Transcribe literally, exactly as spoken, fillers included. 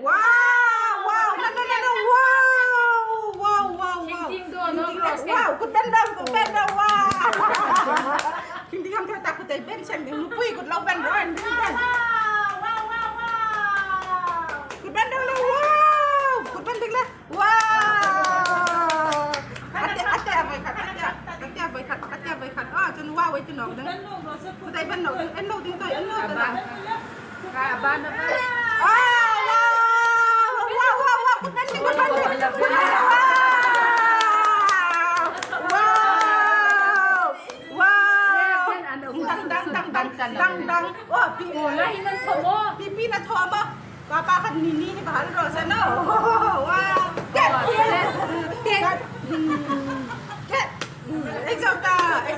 Wow, wow, no, no, no, no, wow, wow, wow, wow. Wow, kut bend ro, kut bend ro, wow. Hringding am thei ta kut ei bend seng ding, nupui kut lo bend ro, hringding bend. Kut bend ro, wow, kut bend ding le. Wow! Ate, ate, a voi khat, ate, ate, a voi khat, ate, a voi khat. Ah, chun wow, ei ti nawk ding. Kut ei bend nawk ding, en nawk ding, kut ei bend nawk ding. Ka ba na ba. Ah, wow! Wow, wow, wow, kut bend ding, kut bend ding. Wow! Wow! Wow! Dang, dang, dang, dang, dang, dang. Oh, pi-, oh, la hin an thaw maw. Pi, pi na thaw maw. Papa khan ni, ni, ni bahal ro sa no. Wow. Tet, tet, tet. Tet. Exo ta, exo.